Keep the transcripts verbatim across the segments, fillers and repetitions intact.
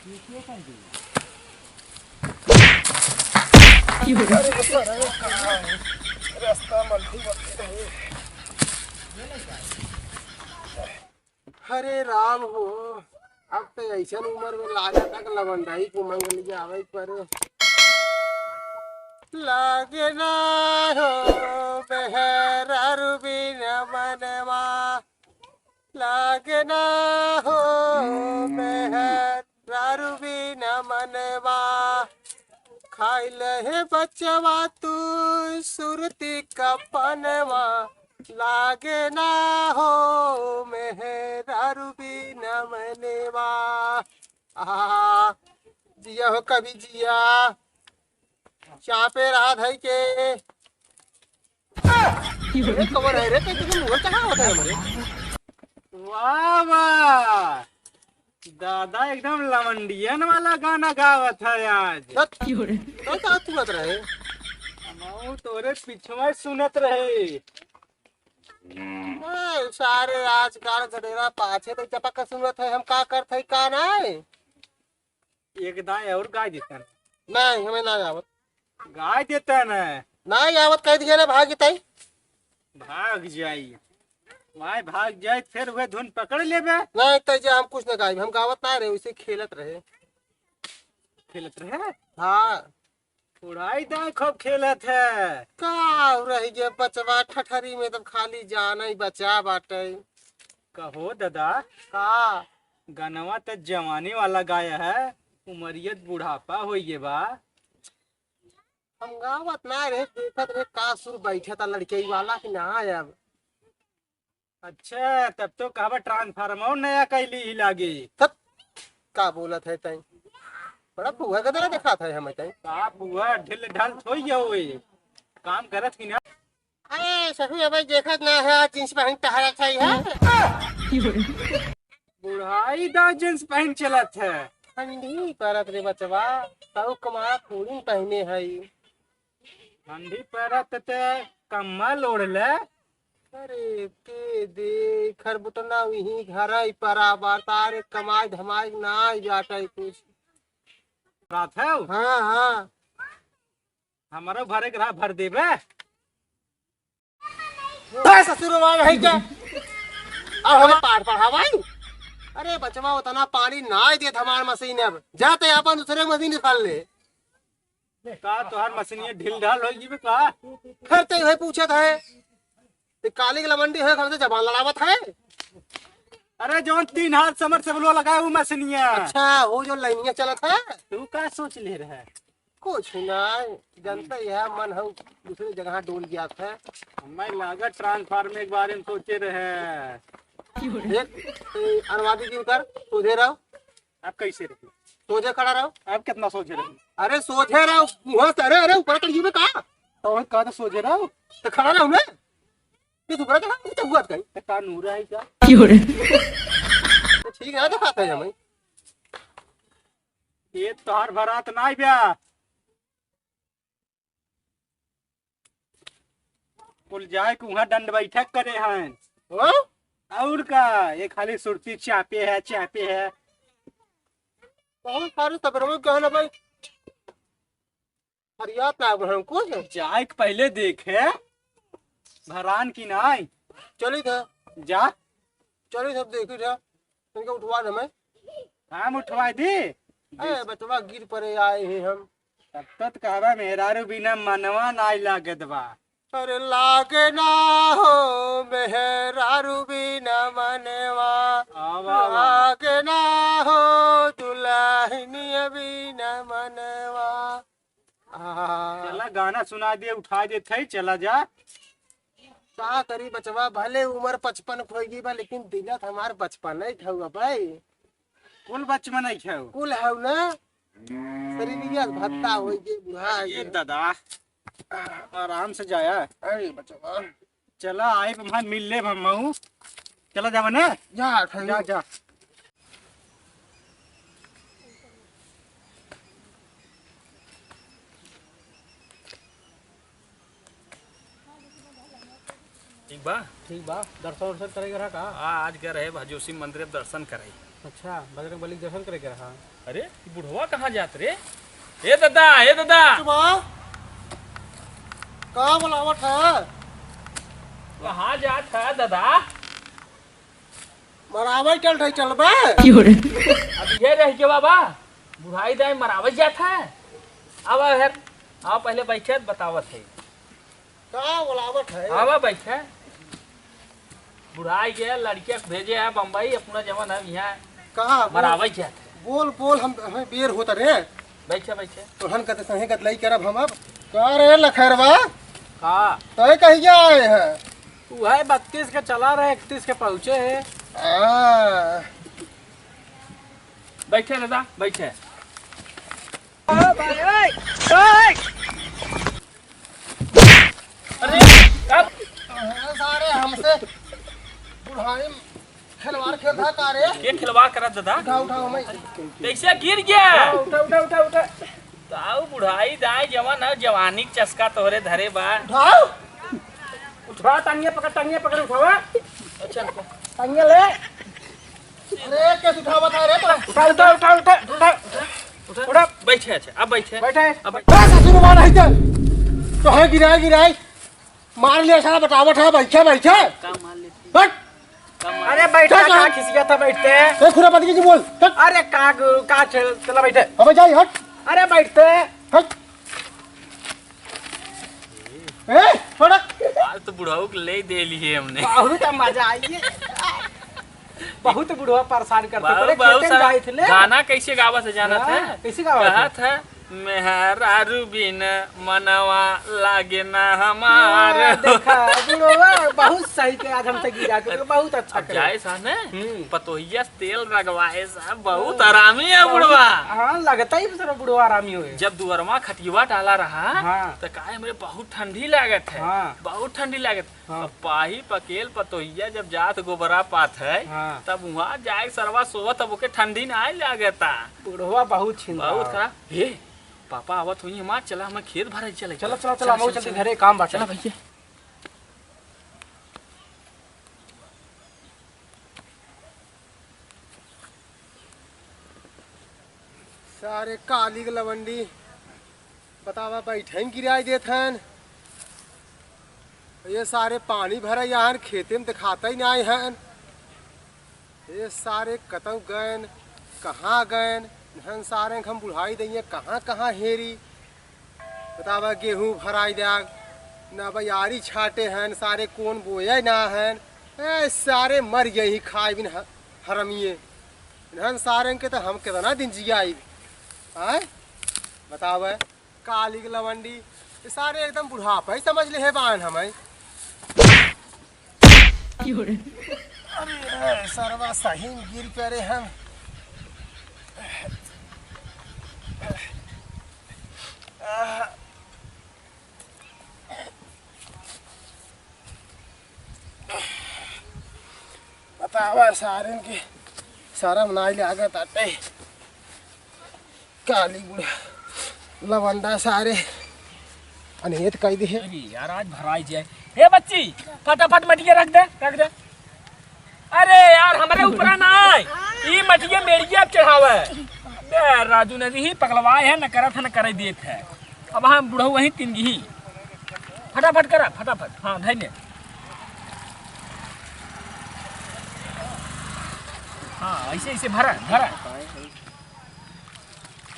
अरे, सर, अरे, कहाँ है? रास्ता मल्टी मल्टी नहीं। हरे राम हो, अब तो ऐसन उम्र में लागत है कि लवंडाई के मंगलिया आवे परे। लागे ना हो मेहरारू बिना मनवा, लागे ना हो मेहरारू बिना मनवा, खाइल है बचवा तू सुरती का पनवा, लागे ना हो मेहरारू बिना मनवा। आहा, जिया हो कभी जिया, चापे रहा धई के। ये कवर है रे, कैसे तुम मुंह चढ़ा होता है हमारे? वाह, वाह। दादा एकदम लवंडियन वाला गाना गावत है आज। तो, तो का तू बात रहे? हम तोरे पिछवा सुनत रहे। ए, सारे आजकल गडेरा पाछे तो चपक के सुनत है, हम का करत है, का नहीं? एक दाएं और गाय देता ना। नहीं, हमें ना आवत। गाय देता ना। नहीं आवत, कह दिया ना, भाग जाई। भाग जाई। भाई भाग जाई, फिर वह धुन पकड़ लेबे। नहीं, तो जे हम कुछ ना गाई, हम गावत ना रहे, उसे खेलत रहे। खेलत रहे? हाँ। उड़ाई दाएं खूब खेलत है। का हो रही जे बचवा ठठरी में तब खाली जाना ही बचा बाटे। कहो दादा। का? गनवा त जवानी वाला गाया है, उमरियत बुढ़ापा होइए बा। हम गावत ना रहे, देखत रहे का सुर बैठे था लड़के वाला कि ना आया। अच्छा, तब तो कहबा ट्रांसफार्मर नया कैली ही लागी। तब का बोलत है तई? बड़ा फुआ का तरह दिखात है हमें तई। का फुआ ढिल ढाल थोई है ओए। काम करत कि ना? अरे ससुर, अबे देखत ना है, आज जींस पहन टहरा था है। बुढ़ाई दा जींस पहन चलत है। ठंडी परत रे बचवा, तऊ कमारा थोड़ी पहने है। ठंडी परत ते कम्बल ओढ़ ले। अरे के दे, खरबुटना वही घर ही परा बा, तारे कमाई धमाई ना जाता है कुछ। बात है? हाँ, हाँ। हमारा भरे के रहा, भर देबे। बे ससुर, वहाँ रही क्या? अब हमें पार पढ़ावाई? अरे बचवा, उतना पानी ना देत हमार मशीन, अब जाते अपन दूसरे मशीन निकाल ले। का तोहार मशीनिया ढील ढाल हो गई बा का? फिर ते वही पूछत है, ते काली के लमंडी है, हमसे जबान लड़ावत है। अरे जौन तीन हाथ समर से बलुआ लगाए वो मशीनिया। अच्छा, वो जो लाइनिया चलत है। तू का सोच ले रहा है? कुछ ना, जनता यह मन हम दूसरे जगह डोल गया था। हमें लागत ट्रांसफार्मर के बारे में सोचे रहे। देख, ए, अनुवादी जी उधर सोझे रहो। आप कैसे रहे? सोझे खड़ा रहो। आप कितना सोझे रहे? अरे सोझे रहो, मुँह से, अरे, अरे, ऊपर कर जीवे का? तो वही कहा था सोझे रहो। तो खड़ा रहो ना। ये ऊपर कर, ये चहुआ कहीं। तो का नूरा है क्या? तो ठीक है, दिखाते हैं हमें। ये तोहार भरात नाई बा। कुल जाए के उहाँ दंड बैठक करे हैं। हाँ? और का, ये खाली सुरती चापे है, चापे है। बहुत सारे तबरवे कहना भाई। फरियाद ना बहन कुछ। जाए के पहले देखे, भरान की नाई। चली था। जा। चली था, देखी था। इनके उठवा दे मैं। हम उठवा दी। ए, बचवा गिर पड़े आए हैं हम। तब तक कहबा मेहरारू बिना मनवा नाई लागत बा। अरे लागे ना हो मेहरारू बिना मनवा। आवा, आवा। लागे ना हो दुल्हनिया बिना मनवा। आहा। चला गाना सुना दे, उठा दे थे, चला जा। का करी बचवा, भले उम्र पचपन खोई गई बा, लेकिन दिलत हमार बचपन है, हउआ भाई। कुल बचपन है खाओ। कुल हउ ना? शरीरिया भत्ता होई के बुढ़ा ये गए। दादा, आराम से जाया। अरे बचवा। चला, आए हम मिल ले हम। चला जावा ना। जा, जा, जा। एक बा। ठीक बा, दर्शन वर्शन करे के रहा का? आ, आज गए रहे भजोसी मंदिर दर्शन करे। अच्छा, बजरंग बली के दर्शन करे के रहा। अरे, ई बुढ़वा कहाँ जात रे? ए दादा, ए दादा। बा, का बोलावत है? कहाँ जात है दादा? मरावे चल रही, चलबे? अब ये रह के बाबा, बुढ़ाई दाई मरावे जात है। अब हेर, आओ पहले बैठे त बतावत है। का बोलावत है? आवा बैठे। बुढ़ाई गया, लड़किया के भेजे है बम्बई, अपना जवन है यहाँ का बोल-, मरावे जात है। बोल, बोल, हम, हमें बेर होता रे। बैठे, बैठे। तोहन कते संगे गदलाई करब हम अब। का रे लखरवा? का? तय कहिया आए हैं? तू है बत्तीस के चला रहे, इकतीस के पहुँचे है। हाँ। बैठे दादा, बैठे। अरे, अब सारे हमसे बुढ़ाई में खिलवाड़ खेलत है का रे? के खिलवाड़ करत दादा? उठा, उठा, हमें। कैसे गिर गया? उठा, उठा, उठा, उठा। ताऊ बुढ़ाई दाई जवन है, जवानी के चस्का तोहरे धरे बा। उठाओ। उठा, टंगिया पकड़, टंगिया पकड़, उठावा। अच्छा, रुको। टंगिया ले। अरे, कैसे उठावत है रे तो? उठा, उठा, उठा, उठा, उठा। उठा। बैठे, अच्छा, अब बैठे। बैठे। अब बैठे। ए, ससुर मार है तो। तो है गिराए, गिराए। मार लिया साला, बतावत है, बैठे, बैठे। का मार लेती? हट। का मार अरे, बैठे, चल, का चल। खिसिया था, बैठते। ए, खुरा पति की बोल। चल। अरे, का, का चल, चला बैठे। अबे, जा, हट। अरे, बैठते। हट। ए, छोड़। आज तो बुढ़ऊ के ले दे लिए हमने। बहुत मजा आई है। बहुत बुढ़वा परेशान करता है। बहुत, तोरे बहुत खेते में सारा जाए थे ले। गाना कैसे गावत है जानत हाँ, है? कैसे गावत है? कहत है, "मेहरारू बिन मनवा लागे ना हमार।" हाँ, देखा, बुढ़वा बहुत सही के आज हमसे गिरा के, बहुत अच्छा अब करे। जाए सा ने, हम्म। पतोहिया तेल रगवाए सा, बहुत हरामी है बुढ़वा। हाँ, लगता ही सारा बुढ़वा हरामी होए। जब दुअरमा खटियवा डाला रहा, हाँ। तो काहे हमरे बहुत ठंडी लागत है, हाँ। बहुत ठंडी लागत। हाँ। अब पाही पकेल पतोहिया जब जात गोबरा पात है, हाँ। तब वहाँ जाए सरवा सोवत, तब ओके ठंडी ना लागता। बुढ़वा बहुत छिंदा। बहुत खराब। हे, पापा आवत हुई हमार, चला हमें खेत भरे चले। चला, चला, चला, चला, हम चला, चलते चला। घरे काम बाटे। चला भैया। सारे काली के लवंडी, बतावा, बैठे ही गिराई देत हन। ये सारे पानी भरे यहाँ खेते में दिखाता ही नहीं हन। ये सारे कतौ गएन, कहाँ गएन, नहन सारे हम बुढ़ाई दइए, कहाँ कहाँ हेरी। बतावा, गेहूँ भराई द्याग, ना बयारी छाटे हन, सारे कौन बोए ना हन। ए, सारे मर गए ही खाए बिन ह-, हरमिए। इन्हन सारे के तो हम कितना दिन जियाई। आय? बतावा, काली के लवंडी, ये सारे एकदम बुढ़ापा ही समझ ले है बान हमें। अरे, सरवा सही में गिर पड़े हम। बतावा, सारन के शरम नाई लागत आटे। काली बुढ़ा लवंडा सारे अनियत कई दे है। अरे यार, आज भराई जाए। हे बच्ची, फटाफट मटिया रख दे, रख दे। अरे यार, हमरे ऊपरा ना आए। ई मटिया मेड़िया पे चढ़ावे। बे राजू ने ही पगलवाए है, न करत है, न करे देत है। अब हम बुढ़ऊ वहीं तीन गिही। फटाफट करा, फटाफट। हाँ, धन्य। हाँ, ऐसे, ऐसे भरा, भरा।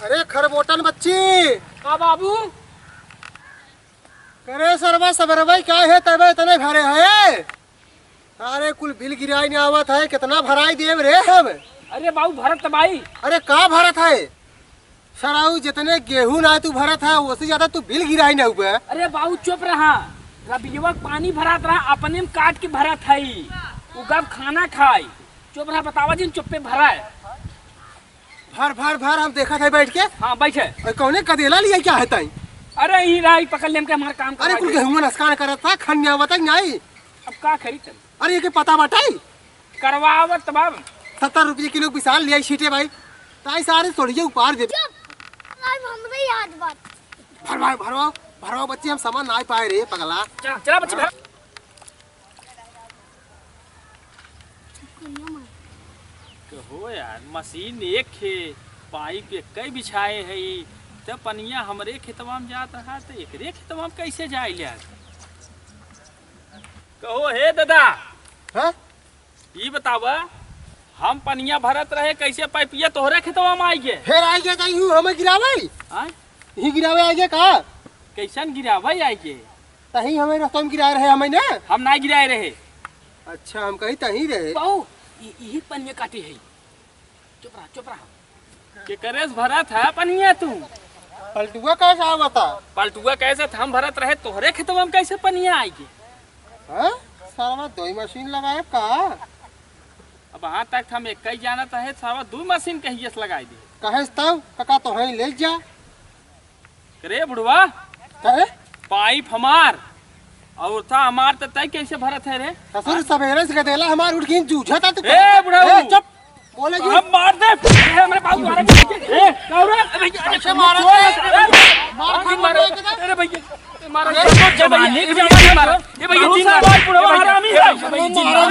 अरे खरबोटन बच्ची। का बाबू? करे सरवा सबरवाई का है तबे इतने भरे है? अरे कुल बिल गिराई नहीं आवत है, कितना भराई देव रे हम? अरे बाबू भरत भाई। अरे का भरत है? सराऊ जितने गेहूं ना तू भरत है, उससे ज्यादा तू बिल गिराई ना हुआ। अरे बाबू चुप रहा, रबियवा के पानी भरात रहा, अपने में काट के भरत है, उ गब खाना खाई। चुप रहा, बतावा जिन चुप्पे भरा है। भर, भर, भर, हम देखत है बैठ के। हाँ, बैठे। अरे, कौने कदेला लिया क्या है ताई? अरे, यही रहा, पकड़ ले हमके, हमार काम अरे, करवा कुल दे। गेहूं नसकान करत था, खन्या आवत है कि नहीं? अब का करी तब? अरे, ये के पता बाटे? करवावत बाब। सत्तर रुपये किलो पिसाल लिया छीटे भाई। ताई सारे सोड़िए उपार दे। चुप! आज हमरे याद बात। भरवाओ, भरवाओ, भरवाओ बच्ची, हम सामान ना पाए रे पगला। चला, चला बच्ची, भर। कहो यार, मशीन एक है, पाइप एक कई बिछाए है, त पनिया हमरे खेतवा में जात रहा, त एकरे खेतवा में कैसे जाए ले आज? कहो, हे दादा, हाँ? ई बतावा, हम पनिया भरत रहे, कैसे पाइपिया तोहरे खेतवा में आई गे? फिर आई गे, तहीं हमें गिरावे? आय? ही गिरावे आई गे का? कैसन गिरावे आई गे? तहीं हमें रस्तवा में गिराए रहे, हमें ना? हम ना गिराए रहे। अच्छा, हम कही तहीं रहे। बाऊ, ई, इही पनिया काटे है। चुप रहा, चुप रहा। के करेस भरत है पनिया तू? पलटुआ कैसे आवता? पलटुआ कैसे था? हम भरत रहे तोहरे खेतवा में, कैसे पनिया आई गे? हाँ? साला दो ही मशीन लगाए का? अब वहाँ तक हम एक ही जानत है, साला दो मशीन कहिए से लगाई दे। कहे तब काका तो हैं ले जा। अरे बुढ़वा, काहे? पाइप हमार और था हमार, त तय कैसे भरत है रे? ससुर, सवेरे से गदेला हमार उठ गई, जूझा था तू। ए बुढ़ऊ! ए, चुप। बोले जी। हम मार दे। ए, हमरे बाबू मारा। ए, कौरा। कैसे मारा? मार खा मारा। अरे भैया, मारा। अरे तो जमाने के जमाने मारा। ए भैया, बहुत जीन मारा। सारा बुढ़वा हरामी है। ए भैया, जीन मारा।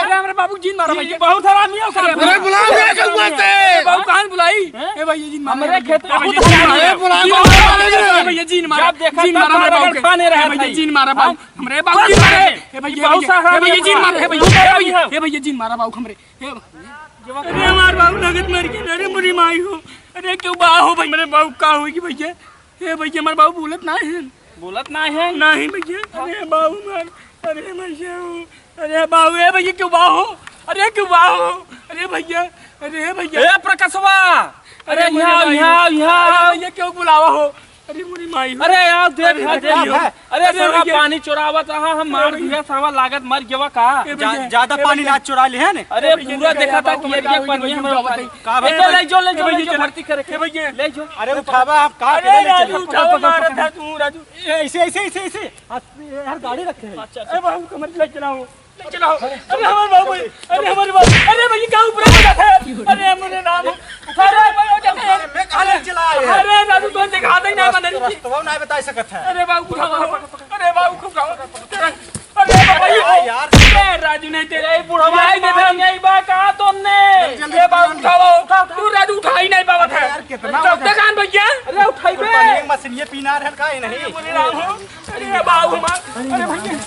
अरे हमरे बाबू जीन मारा भैया। बहुत हरामी है। अरे बुलाओ रे, कौआ ते। ए बाबू कहाँ बुलाई? ए भैया, जीन मारा। हमरे खेत में ए भैया, जीन मारा। अरे बुलाओ, मारा रे। ए भैया, जीन मारा। जब देखा जीन तब मारा हमरे बाबू के। खाने रहा ए भैया, था। जीन मारा बाबू। हमरे बाबू जीन मारा। ए भैया, बहुत सारा ए भैया, जीन मारा। ए भैया, ए भैया, ए भैया, जीन मारा बाबू हमरे। ए भैया। अरे हमार बाबू लगत मर गए। अरे मोरी माई हो। अरे क्यों बा हो भाई, मेरे बाबू का होई कि भैया? ए भैया, हमार बाबू बोलत ना है। बोलत ना है? नहीं भैया। अरे बाबू मार। अरे भैया हो। अरे बाबू, ए भैया, क्यों बा हो? अरे क्यों बा हो? अरे भैया, अरे भैया। ए प्रकाशवा, अरे अरे यहाँ, भैया। यहाँ, यहाँ। अरे भैया, क्यों बुलावा हो? अरे मोरी माई हो। अरे यार, देख, अरे हाँ, देख। भैया। अरे अरे सरवा भैया। पानी चोरावत रहा, हम मार अरे दिया, सरवा लागत मर गवा का? ए भैया। जा-, ज्यादा ए पानी भैया। ना चोरा ले है ने? अरे ए भैया, पूरा देखा था कि ये भैया, पनिया में भैया। का ए, भाई? ले जो, ले जो, ए ले भैया, जो, चला। भर्ती करे। ए भैया। ले जो। अरे उठावा, आप कहाँ अरे ले राजू, चले? उठावा, मारत है तू, राजू। ए, ऐसे, ऐसे, ऐसे, ऐसे। हाथ पे यार गाड़ी रखे हैं। अच्छा, अच्छा। ए बाबू, कमर ले चलाओ। ले चलाओ। अरे हमारे बाबू, अरे हमारे बाबू, अरे भैया, क्या ऊपर आ जाता है? अरे हमारे राम। अरे भाई, हो जाता है। मैं कहाँ ले चला आए हैं? अरे राजू, तो दिखा दे ना, रस्त-, मैंने रस्तवा ना बता सकत है। अरे बाबू, उठाओ, अरे बाबू, उठाओ। अरे बाबा, अरे यार। ए राजू, नहीं तेरा, ए बुढ़वा, नहीं तेरा, नहीं बा, कहाँ तो ने? जल्दी, जल्दी ए बाबू, उठाओ। उठाओ, उठाओ। तू राजू, उठाई नहीं पावत है। यार, कितना तब वजन? तक आन भैया। अरे उठाई बे। पानी में मशीन ये पीना रहन का है नहीं? अरे राम हो। अरे बाबू हमार। अरे भैया।